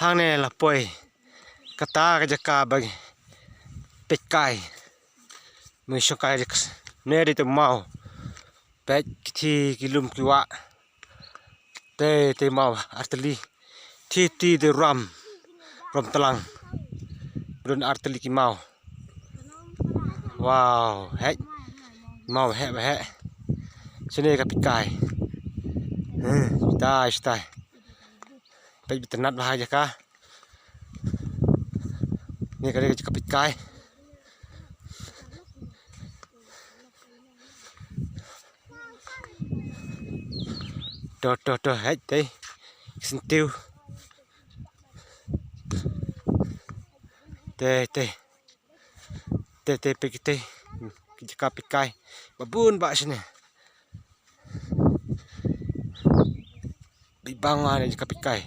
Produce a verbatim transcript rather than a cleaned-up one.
Hangne la poi. Kata ka jaka ba peit kai. Mui shong kai jaka. Ne dei te maw. Peit kithi ki lum ki wah. Te te maw artylli. Thi ti de ram. Ram tlang. Brun artylli ki maw. Wow, heh. Maw heh ba heh. Sini ka peit kai. Hmm, stai stai. Peit bitanat lah jaka. Ni ka dei ka peit kai. To to to heh te. Sentiu. Te te. Te te peit te. Jaka peit kai. Babun ba sini. Bibang ah ni jaka peit kai.